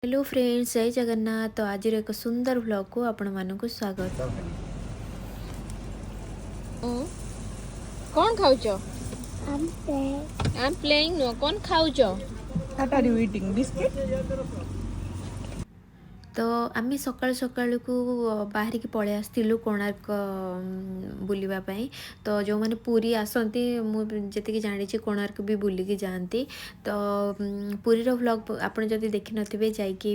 Hello friends, ଜୟ ଜଗନ୍ନାଥ। ତ ଆଜିର ଏକ ସୁନ୍ଦର ଭ୍ଲଗ୍କୁ ଆପଣମାନଙ୍କୁ ସ୍ୱାଗତ। କ'ଣ ଖାଉଛ? I'm playing ନୁହଁ, କ'ଣ ଖାଉଛ? What are you eating? Biscuit? ତ ଆମେ ସକାଳୁ ସକାଳୁକୁ ବାହାରିକି ପଳେଇ ଆସିଥିଲୁ କୋଣାର୍କ ବୁଲିବା ପାଇଁ। ତ ଯେଉଁମାନେ ପୁରୀ ଆସନ୍ତି, ମୁଁ ଯେତିକି ଜାଣିଛି, କୋଣାର୍କ ବି ବୁଲିକି ଯାଆନ୍ତି। ତ ପୁରୀର ଭ୍ଲଗ୍ ଆପଣ ଯଦି ଦେଖିନଥିବେ, ଯାଇକି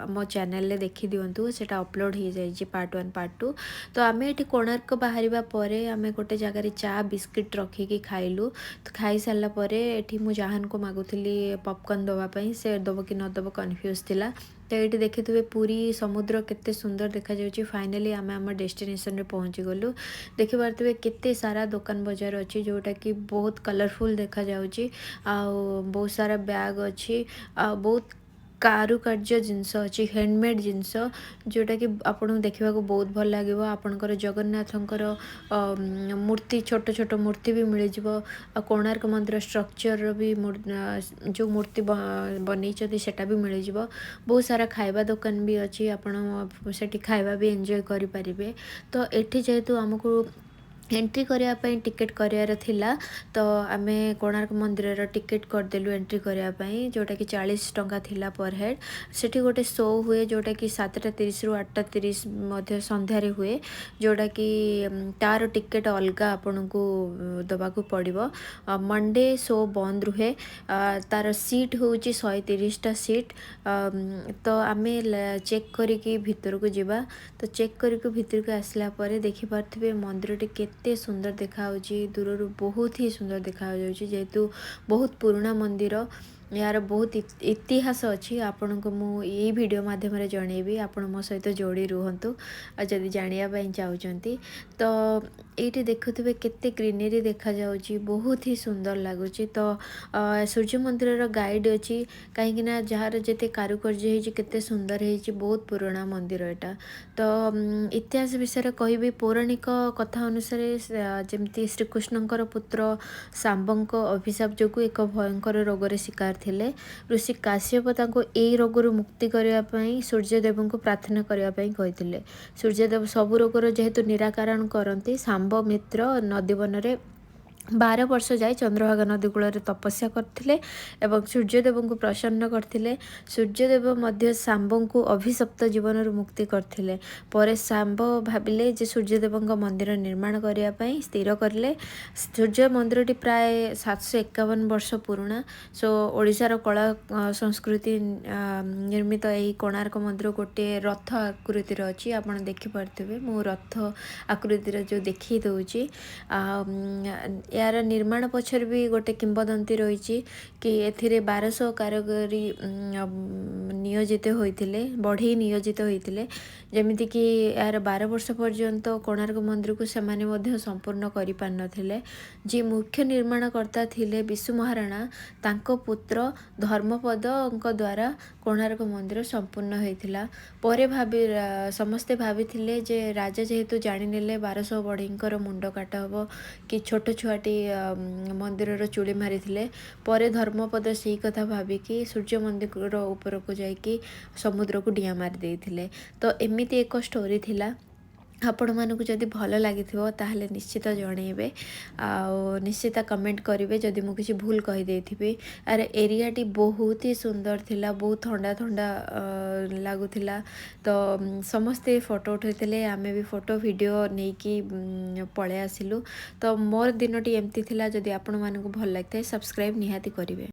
ଆମ ଚ୍ୟାନେଲରେ ଦେଖିଦିଅନ୍ତୁ। ସେଇଟା ଅପଲୋଡ଼ ହେଇଯାଇଛି, ପାର୍ଟ 1, ପାର୍ଟ 2। ତ ଆମେ ଏଠି କୋଣାର୍କ ବାହାରିବା ପରେ ଆମେ ଗୋଟେ ଜାଗାରେ ଚା ବିସ୍କିଟ୍ ରଖିକି ଖାଇଲୁ। ତ ଖାଇସାରିଲା ପରେ ଏଠି ମୁଁ ଜାହାନକୁ ମାଗୁଥିଲି ପପକର୍ନ ଦେବା ପାଇଁ। ସେ ଦେବ କି ନ ଦେବ କନଫ୍ୟୁଜ୍ ଥିଲା। ତ ଏଇଠି ଦେଖିଥିବେ ପୁରୀ ସମୁଦ୍ର କେତେ ସୁନ୍ଦର ଦେଖାଯାଉଛି। ଫାଇନାଲି ଆମେ ଆମ ଡେଷ୍ଟିନେସନରେ ପହଞ୍ଚିଗଲୁ। ଦେଖିପାରୁଥିବେ କେତେ ସାରା ଦୋକାନ ବଜାର ଅଛି, ଯେଉଁଟାକି ବହୁତ କଲରଫୁଲ୍ ଦେଖାଯାଉଛି। ଆଉ ବହୁତ ସାରା ବ୍ୟାଗ୍ ଅଛି ଆଉ ବହୁତ କାରୁକାର୍ଯ୍ୟ ଜିନିଷ ଅଛି, ହ୍ୟାଣ୍ଡମେଡ଼୍ ଜିନିଷ, ଯେଉଁଟାକି ଆପଣଙ୍କୁ ଦେଖିବାକୁ ବହୁତ ଭଲ ଲାଗିବ। ଆପଣଙ୍କର ଜଗନ୍ନାଥଙ୍କର ମୂର୍ତ୍ତି, ଛୋଟ ଛୋଟ ମୂର୍ତ୍ତି ବି ମିଳିଯିବ। ଆଉ କୋଣାର୍କ ମନ୍ଦିର ଷ୍ଟ୍ରକ୍ଚରର ବି ଯେଉଁ ମୂର୍ତ୍ତି ବନେଇଛନ୍ତି, ସେଟା ବି ମିଳିଯିବ। ବହୁତ ସାରା ଖାଇବା ଦୋକାନ ବି ଅଛି, ଆପଣ ସେଠି ଖାଇବା ବି ଏନ୍ଜୟ କରିପାରିବେ। ତ ଏଠି ଯେହେତୁ ଆମକୁ ଏଣ୍ଟ୍ରି କରିବା ପାଇଁ ଟିକେଟ୍ କରିବାର ଥିଲା, ତ ଆମେ କୋଣାର୍କ ମନ୍ଦିରର ଟିକେଟ୍ କରିଦେଲୁ ଏଣ୍ଟ୍ରି କରିବା ପାଇଁ, ଯେଉଁଟାକି 40 ଟଙ୍କା ଥିଲା ପର୍ ହେଡ଼୍। ସେଠି ଗୋଟେ ଶୋ ହୁଏ, ଯେଉଁଟାକି 7:30ରୁ 8:30 ମଧ୍ୟ ସନ୍ଧ୍ୟାରେ ହୁଏ, ଯେଉଁଟାକି ତାର ଟିକେଟ୍ ଅଲଗା ଆପଣଙ୍କୁ ଦେବାକୁ ପଡ଼ିବ। ମଣ୍ଡେ ଶୋ ବନ୍ଦ ରୁହେ। ତାର ସିଟ୍ ହେଉଛି 130ଟା ସିଟ୍। ତ ଆମେ ଚେକ୍ କରିକି ଭିତରକୁ ଯିବା। ତ ଚେକ୍ କରିକି ଭିତରକୁ ଆସିଲା ପରେ ଦେଖିପାରୁଥିବେ ମନ୍ଦିରଟି କେତେ ସୁନ୍ଦର ଦେଖାଯାଉଛି। ଦୂରରୁ ବହୁତ ହି ସୁନ୍ଦର ଦେଖାଯାଉଛି। ଯେହେତୁ ବହୁତ ପୁରୁଣା ମନ୍ଦିର, ଏହାର ବହୁତ ଇତିହାସ ଅଛି। ଆପଣଙ୍କୁ ମୁଁ ଏଇ ଭିଡ଼ିଓ ମାଧ୍ୟମରେ ଜଣେଇବି। ଆପଣ ମୋ ସହିତ ଯୋଡ଼ି ରୁହନ୍ତୁ ଆଉ ଯଦି ଜାଣିବା ପାଇଁ ଚାହୁଁଛନ୍ତି। ତ ଏଇଠି ଦେଖୁଥିବେ କେତେ ଗ୍ରିନେରୀ ଦେଖାଯାଉଛି, ବହୁତ ହି ସୁନ୍ଦର ଲାଗୁଛି। ତ ସୂର୍ଯ୍ୟ ମନ୍ଦିରର ଗାଇଡ଼ ଅଛି, କାହିଁକିନା ଯାହାର ଯେତେ କାରୁକାର୍ଯ୍ୟ ହେଇଛି, କେତେ ସୁନ୍ଦର ହେଇଛି। ବହୁତ ପୁରୁଣା ମନ୍ଦିର ଏଇଟା। ତ ଇତିହାସ ବିଷୟରେ କହିବି, ପୌରାଣିକ କଥା ଅନୁସାରେ ଯେମିତି ଶ୍ରୀକୃଷ୍ଣଙ୍କର ପୁତ୍ର ଶାମ୍ବଙ୍କ ଅଭିଶାପ ଯୋଗୁଁ ଏକ ଭୟଙ୍କର ରୋଗରେ ଶିକାର ଥିଲେ। ଋଷି କାଶ୍ୟପ ତାଙ୍କୁ ଏଇ ରୋଗରୁ ମୁକ୍ତି କରିବା ପାଇଁ ସୂର୍ଯ୍ୟଦେବଙ୍କୁ ପ୍ରାର୍ଥନା କରିବା ପାଇଁ କହିଥିଲେ। ସୂର୍ଯ୍ୟଦେବ ସବୁ ରୋଗର ଯେହେତୁ ନିରାକରଣ କରନ୍ତି, ଶାମ୍ବ ମିତ୍ର ନଦୀବନରେ 12 ବର୍ଷ ଯାଏ ଚନ୍ଦ୍ରଭାଗା ନଦୀ କୂଳରେ ତପସ୍ୟା କରିଥିଲେ ଏବଂ ସୂର୍ଯ୍ୟଦେବଙ୍କୁ ପ୍ରସନ୍ନ କରିଥିଲେ। ସୂର୍ଯ୍ୟଦେବ ମଧ୍ୟ ଶାମ୍ବଙ୍କୁ ଅଭିଶପ୍ତ ଜୀବନରୁ ମୁକ୍ତି କରିଥିଲେ। ପରେ ଶାମ୍ବ ଭାବିଲେ ଯେ ସୂର୍ଯ୍ୟଦେବଙ୍କ ମନ୍ଦିର ନିର୍ମାଣ କରିବା ପାଇଁ ସ୍ଥିର କରିଲେ। ସୂର୍ଯ୍ୟ ମନ୍ଦିରଟି ପ୍ରାୟ 751 ବର୍ଷ ପୁରୁଣା। ସୋ ଓଡ଼ିଶାର କଳା ସଂସ୍କୃତି ନିର୍ମିତ ଏହି କୋଣାର୍କ ମନ୍ଦିର ଗୋଟିଏ ରଥ ଆକୃତିର ଅଛି। ଆପଣ ଦେଖିପାରୁଥିବେ, ମୁଁ ରଥ ଆକୃତିର ଯେଉଁ ଦେଖେଇ ଦେଉଛି। ଆଉ ଏହାର ନିର୍ମାଣ ପଛରେ ବି ଗୋଟେ କିମ୍ବଦନ୍ତୀ ରହିଛି କି ଏଥିରେ 1200 କାରିଗରୀ ନିୟୋଜିତ ହୋଇଥିଲେ, ବଢ଼େଇ ନିୟୋଜିତ ହୋଇଥିଲେ। ଯେମିତିକି ଏହାର 12 ବର୍ଷ ପର୍ଯ୍ୟନ୍ତ କୋଣାର୍କ ମନ୍ଦିରକୁ ସେମାନେ ମଧ୍ୟ ସମ୍ପୂର୍ଣ୍ଣ କରିପାରିନଥିଲେ। ଯିଏ ମୁଖ୍ୟ ନିର୍ମାଣକର୍ତ୍ତା ଥିଲେ ବିଶୁ ମହାରଣା, ତାଙ୍କ ପୁତ୍ର ଧର୍ମପଦଙ୍କ ଦ୍ୱାରା କୋଣାର୍କ ମନ୍ଦିର ସମ୍ପୂର୍ଣ୍ଣ ହୋଇଥିଲା। ପରେ ସମସ୍ତେ ଭାବିଥିଲେ ଯେ ରାଜା ଯେହେତୁ ଜାଣିନେଲେ 1200 ବଢ଼େଇଙ୍କର ମୁଣ୍ଡ କାଟ ହେବ କି ଛୋଟ ଛୁଆଟି ମନ୍ଦିରର ଚୁଳି ମାରିଥିଲେ, ପରେ ଧର୍ମପଦ ସେଇ କଥା ଭାବିକି ସୂର୍ଯ୍ୟ ମନ୍ଦିର ଉପରକୁ ଯାଇକି ସମୁଦ୍ରକୁ ଡିଆଁ ମାରି ଦେଇଥିଲେ। ତ ଏମିତି ଏକ ଷ୍ଟୋରି ଥିଲା। ଆପଣମାନଙ୍କୁ ଯଦି ଭଲ ଲାଗିଥିବ, ତାହେଲେ ନିଶ୍ଚିତ ଜଣେଇବେ ଆଉ ନିଶ୍ଚିତ କମେଣ୍ଟ କରିବେ ଯଦି ମୁଁ କିଛି ଭୁଲ କହିଦେଇଥିବି। ଆର ଏରିଆଟି ବହୁତ ହି ସୁନ୍ଦର ଥିଲା, ବହୁତ ଥଣ୍ଡା ଥଣ୍ଡା ଲାଗୁଥିଲା। ତ ସମସ୍ତେ ଫଟୋ ଉଠାଇଥିଲେ, ଆମେ ବି ଫଟୋ ଭିଡ଼ିଓ ନେଇକି ପଳେଇ ଆସିଲୁ। ତ ମୋର ଦିନଟି ଏମିତି ଥିଲା। ଯଦି ଆପଣମାନଙ୍କୁ ଭଲ ଲାଗିଥାଏ, ସବସ୍କ୍ରାଇବ୍ ନିହାତି କରିବେ।